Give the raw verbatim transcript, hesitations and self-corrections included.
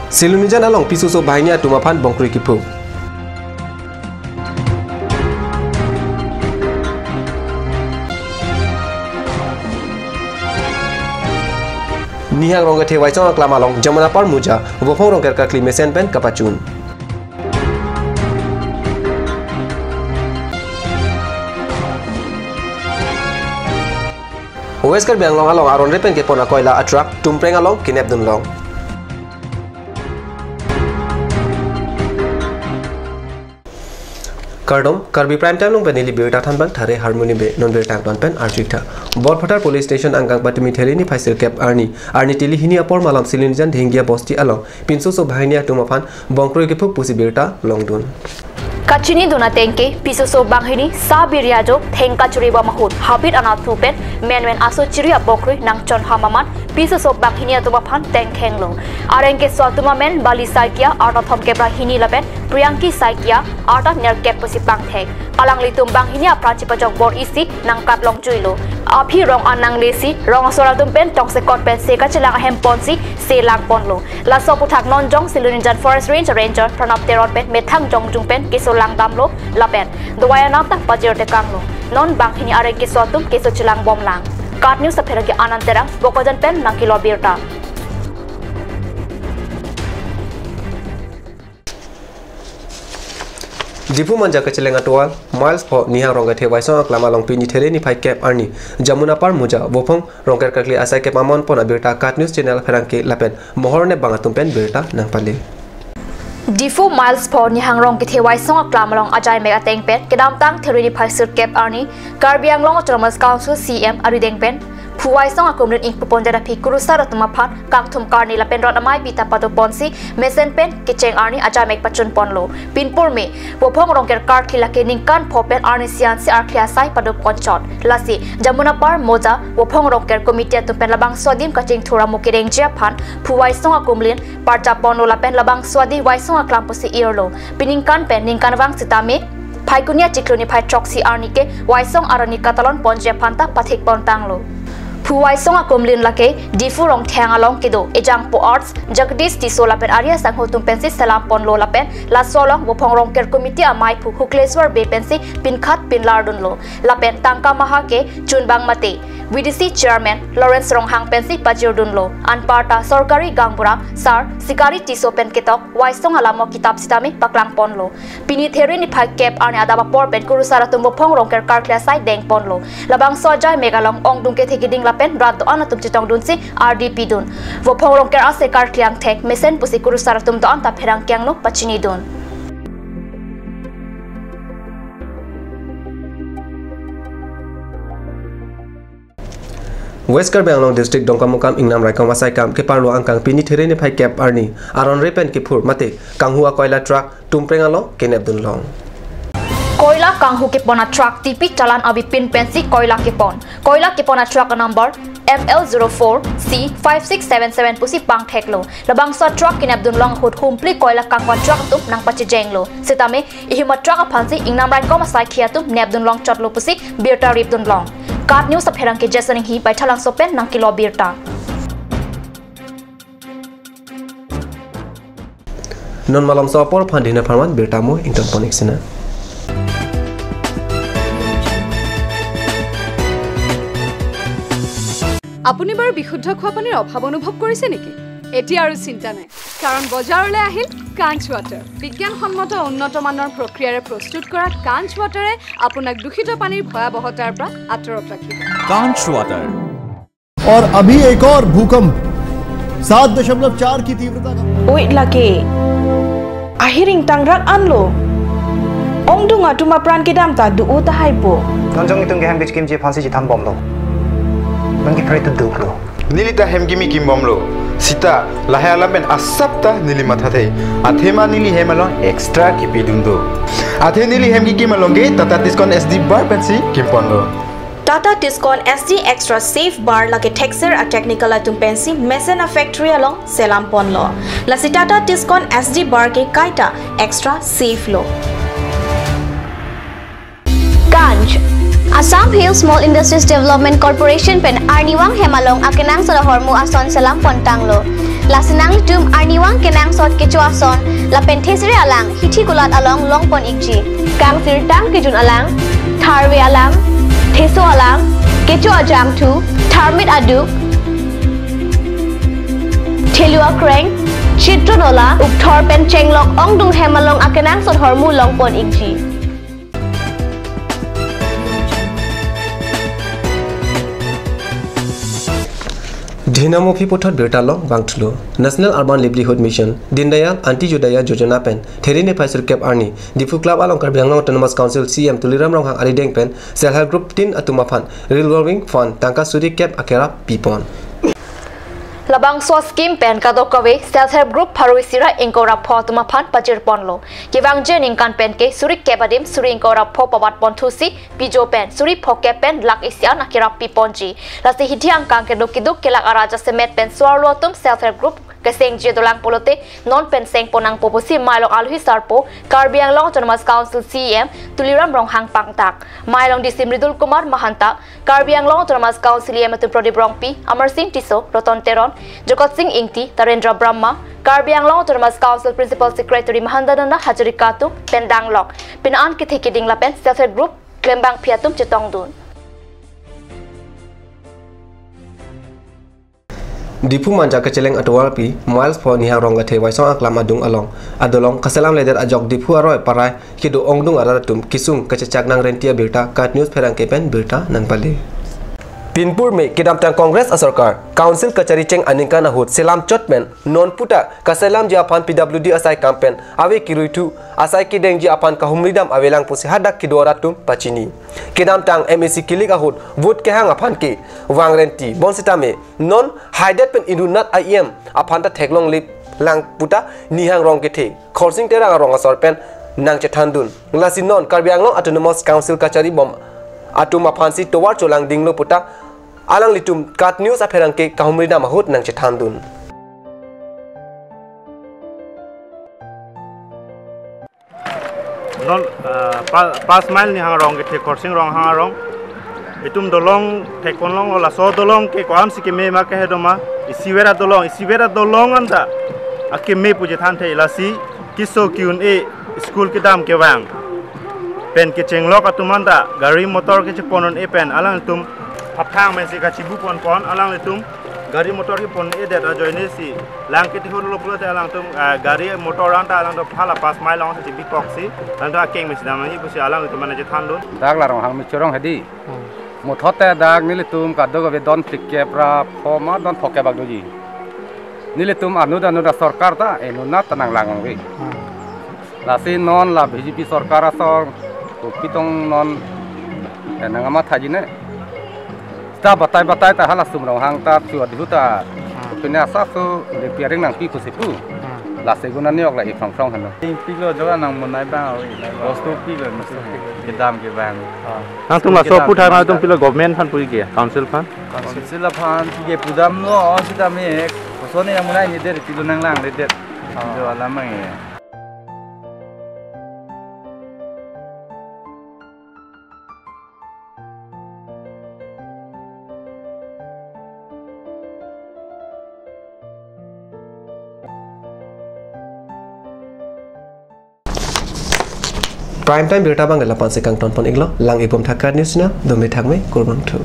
Silonijan along pisoso banghini atum aphan bongkrui kephu. Nihang Rongkethe Waisong aklam along Jamunapar Moja, Vophong Rongker karkli mesen pen kapachun. West Karbi Anglong along aron re pen kepon akoila atruck Tumpreng along kenep dunlong. Kardom, Karbi Prime Time along pen neli birta thanbang Thare Harmoni Bey, non birta angton pen arju-ik tha. Borphatar Police Station angkang patumi There niphai sirkep arni, arni tili hini apor malom Silonijan Dhenggia Bosti along pinsoso banghini atum aphan bongkrui kephu pusi birta longdun. Kachinidun ateng ke, pisoso banghini sabiri ajo theng kachuri bom ahut habit anatthu pen menmen aso chiri abongkrui nangchonham amat pisoso banghini atum aphan tengkhenglo. Areng keso atum amen Bali Saikia, arta thomkep ra hini lapen Priyanki Saikia, arta nerkep pusi pangthek. Alanglitum banghini apran chipajok bor isi nangkatlongjuilo. Aphi rong an nanglesi rong asor atum pen tongsekot pen se kachelang ahem ponsi se langponlo. Laso aputhak non jong Silonijan Forest Range Ranger Pranab Teron pen methang jongjung pen keso langdamlo lapen dawai anat ta pajirtekanglo. Non banghini areng keso atum keso chelangbomlang. KAT News apherangke Anand Terang, Bokajan pen nangkelo birta. Diphu Manja kacheleng atovar Miles pho Nihang Rongkethe Waisong aklam along pini There niphai kep arni Jamunapar Moja, Vophong Rongker karkli asai kep amon pon abirta KAT News Channel apherangke lapen mohor nepbang atum pen birta nangpale. Diphu Miles pho Nihang Rongkethe Waisong aklam along ajai mek ateng pen kedamtang There niphai sirkep arni Karbi Anglong Autonomous Council C E M arideng pen Phu Waisong akumlin ingpupondet aphi kurusar atum aphan kangthum karni lapen rat amei pi ta padoponsi mesen pen kecheng arni ajai mek pachunponlo. Pinpur me Vophong Rongker karkli lake ningkan pho pen arnisi ansi arkli asai padoponchot. Lasi Jamunapar Moja, Vophong Rongker Committee atum pen labangso adim kachingthur amo kerengji aphan Phu Waisong akumlin parjaponlo lapen labangso adi Waisong aklam pusi irlo. Piningkan pen ningkanvang sitame Phaikuni achiklo niphai throksi arni ke Waisong arni katalonponji aphan ta pathikpontanglo. Phu Waisong akumlin lake Diphu Rongtheng along kedo Ejangpo Arts, Jagdish Tisso lapen ari asangho atum pensi selamponlo lapen laso along Vophong Rongker Committee amei phu Hukleswar Bey pensi pinkhat pinlar dunlo. Lapen tangka maha kechunbang mate V D C Chairman Lawrence Ronghang pensi pajirdunlo. Anparta sorkari gaonbura Sar Sikari Tisso pen ketok Waisong alamo kitap sitame paklangponlo. Pini There niphai kep arni adap apor pen kurusar atum Vophong Rongker karkli asai dengponlo. Labangso ajai mek along ongdung kethe kiding lapen rat do-an atum chetongdunsi ardi pidun. Vophong Rongker ase karkli angthek mesen pusi kurusar atum do-an ta pherangke angno pachinidun. West Karbi Anglong District Dongkamukam Ingnam Raikom asaikam keparlo angkang pini There niphai kep arni aron re pen kephur mate kanghu akoila truck Tumpreng along kenep dunlong. Koila kanghu kepon atruck T P Talan avepin pensi koila kepon. Koila kepon atruck anumber M L zero four C five six seven seven pusi pangtheklo. Labangso atruck kenep dunlong ahut humpli koila kanghu atruck atum nangpachejenglo. Sitame ihum atruck aphansi Ingnam Raikom asaikhi atum nepdunlong chotlo pusi birta ripdunlong. KAT News apherangke Jason Inghi, Baithalangso pen nangkelo birta. Non malomso apor aphan dina pharman birta mo ingtonpon-ik sina. আপুনি বাৰু বিশুদ্ধ খোৱা পানীৰ অভাৱ অনুভৱ কৰিছে নেকি? এতিয়া আৰু চিন্তা নাই, কাৰণ বজাৰলৈ আহিল কাঞ্চ ৱাটাৰ। বিজ্ঞানসন্মত উন্নত মানৰ প্ৰক্ৰিয়াৰে প্ৰস্তুত কৰা কাঞ্চ ৱাটাৰে আপোনাক দূষিত পানীৰ ভয়াৱহতাৰ পৰা আঁতৰত ৰাখিব। Kanch Water। और अभी एक और भूकंप सात दशमलव चार की तीव्रता का। Oi lake, ahir ingtangrak anlo. Ongdung atum apran kedam ta do-o tahai po. Non jong itum ke hem kechikimji aphansi chethanbomlo. Non ke pray to duklo. Neli ta hem kimi kimbomlo. Sita lahai alam pen asap ta neli mathathe. Athema neli hem along extra kipidun do. Athe neli hem kikim along ke Tata Tiscon S D bar pensi kimponlo. Tata Tiscon S D Extra Safe Bar lake thekser a-technical atum pensi mesen a-factory along selamponlo. Lasi Tata Tiscon S D Bar ke kaita extra safe lo. Kanch, Assam Hill Small Industries Development Corporation pen arnivang hem along akenangsot ahormu ason selam pontanglo. Lasi nanglitum arnivang kenangsot kecho ason lapen thesere alang hithi kulat along longpon ikji. Kangsirtang kejun alang, tharve alang, theso alang, kecho ajangthu, tharmit aduk, thelu akreng, chitron ola, ukthor pen chenglok ongdung hem along akenangsot ahormu longpon ikji. Dhinamophi puthot birta long vangthulo. National Urban Livelihood Mission, Dindayal Antyodaya Yojana pen theri niphai suri kep arni Diphu Club along Karbi Anglong Autonomous Council C E M Tuliram Ronghang arideng pen Self Help Group tin atum aphan revolving fund tangka suri kep akerap pipon. Labangso scheme pen kadokave Self Help Group pharo isi ra ingkoi ra pho atum aphan pajirponlo. Kevangji aningkan pen ke suri kep adim suri ingkoi ra pho pabatponthusi pijo pen suri pho kep pen lakh isi an akerap piponji. Lasi hithi angkang keduk keduk kelak ara jasemet pen so-arlo atum Self Help Group kesengji dolang pulote non pen sengpon nangpo pusi Mailong alohi sarpo Karbi Anglong Autonomous Council C E M Tuliram Ronghang pangdak. Mailong D C Mridul Kumar Mahanta, Karbi Anglong Autonomous Council E M atum Prodip Rongpi, Amarsing Tisso, Roton Teron, Jogotsing Ingti, Tarendra Brahma, Karbi Anglong Autonomous Council Principal Secretary Mahandananda Hazarika atum pen danglok pini an kethe keding lapen Self Help Group klembangpi atum chetongdun. Diphu Manja kacheleng atovarpi Miles pho Nihang Rong Kethe Waisong Aklam adung along adolong kaselamledet ajok Diphu aroi parai kedo ongdung arat atum kesung kachechak nangrenti abirta KAT News pherangke pen birta nangpale. Pinpur me kedamtang Congress asorkar Council kachari cheng aningkan ahut selam chot pen non puta kaselamji aphan P W D asai kam pen ave kiruithu asai kedengji aphan kahumridam avelang pusi hadak kedo arat atum pachini. Kedamtang M A C kilik ahut vote kehang aphan ke vangrenti bonsitame non haidet pen inut nat a-E M aphan ta theklongle lang puta Nihang Rong Kethe, Khorsing Terang arong asor pen nangchethandun. Lasi non Karbi Anglong Autonomous Council kachari bom atum aphansi tovar cholangdinglo puta alanglitum KAT News apherangke kahumridam ahut nangchethandun. Non, ah, pa-, pas mile Nihang Rong Kethe Khorsing Ronghang arong. Itum dolong thekponlong, laso dolong ke ko-ansi keme ma kehe doma. Isivet adolong, isivet adolong anta akeme pu chethanthe, lasi keso ke-un-e, school kedam kevang pen kechenglok atum anta gari motor kechepon un-e pen alangtum phathang pensi kachibu ponpon, alanglitum gari motor kepon-edet ajoine si lang ketihurlo pulote alangtum, ah, gari motor anta alangtum phala pas mile alongsi bikoksi alangtum akeng pensi damji pusi alangtum mane chethandun. Dak la Ronghang Michorong hedi. Hmm. Muthote dak nelitum kadokave don phlikep ra pho ma don phokep bak doji. Nelitum anut anut asorkar ta inut nat ta nanglang ongve. Hmm. Lasi non la B J P sorkar asor kopi tong non, eh, nang amathaji ne. Seta batai batai ta hala sum Ronghang ta chuat hu ta. Hmm. Pine asa su le piaring nangpi pusi pu. Hmm. Lasi guna niok la iphrong phrong hano. Pilo joga nang monai bang awi. Bostu pilo musu. Kedam kevang. Ah. Nangtum laso puthai ma tum pilo government aphan puji ke, council aphan? Council aphan ke pudamlo, o sitame kosonsi amonai nedet pilo nanglangledet. Ah. Jo alam mang e. Prime Time birta abang lapu-ansi kangton pon iklo, lang-ibom tha KAT News na, dome thakme, kurvangthu.